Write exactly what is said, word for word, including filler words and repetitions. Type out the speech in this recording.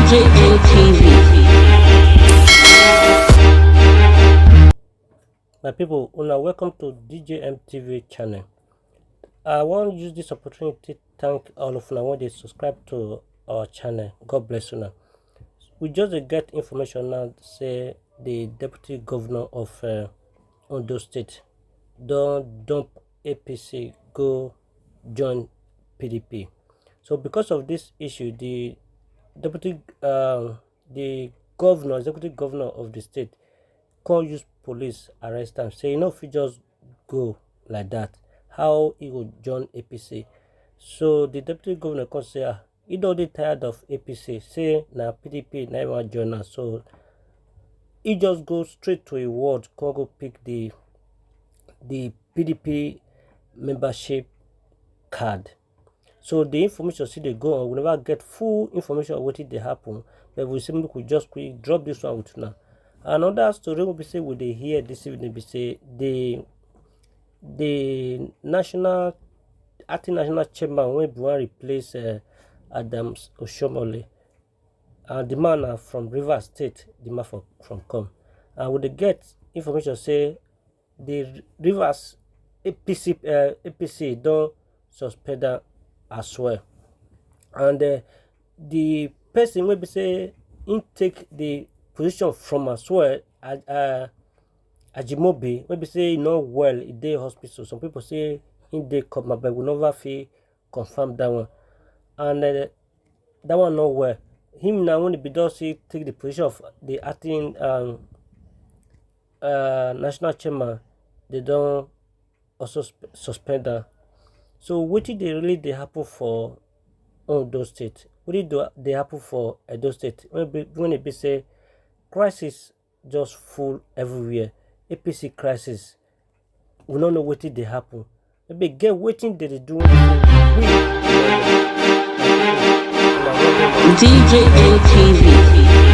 J N T V. My people, una welcome to D J M T V channel. I wan use this opportunity thank all of una wey dey subscribe to our channel. God bless una. We just dey get information now say the deputy governor of uh, Ondo State don dump A P C go join P D P. So because of this issue, the deputy, uh, the governor, executive governor of the state, come use police arrest am. Say e no fit just go like that. How e go join A P C? So the deputy governor come say, ah, he don dey tired of A P C. Say na P D P na him wan join am. So he just go straight to a ward, come go pick the the P D P membership card. So the information still dey go on. We never get full information of wetin dey happen, but we say make we just quick drop this one with una. Another story wey be say we dey hear this evening be say the the national acting national chairman wey be wan replace uh, Adams Oshiomhole, and the man na from Rivers State, the man for from come, and we dey get information say the Rivers A P C uh, A P C don suspend am as well, and uh, the person wey be say him take the position from as well, uh, Ajimobi, wey be say e no well, e dey hospital. Some people say him dey coma, but we never fit confirm that one. And uh, that one no well. Him na when he be don see take the position of the acting um, uh, national chairman, they don also sp- suspend am. So wetin dey really dey happen for Ondo State? Wetin do dey happen for Edo State when be, when e be say crisis just full everywhere? A P C crisis. We no know wetin dey happen. Maybe get wetin dey dey do. D J N T V.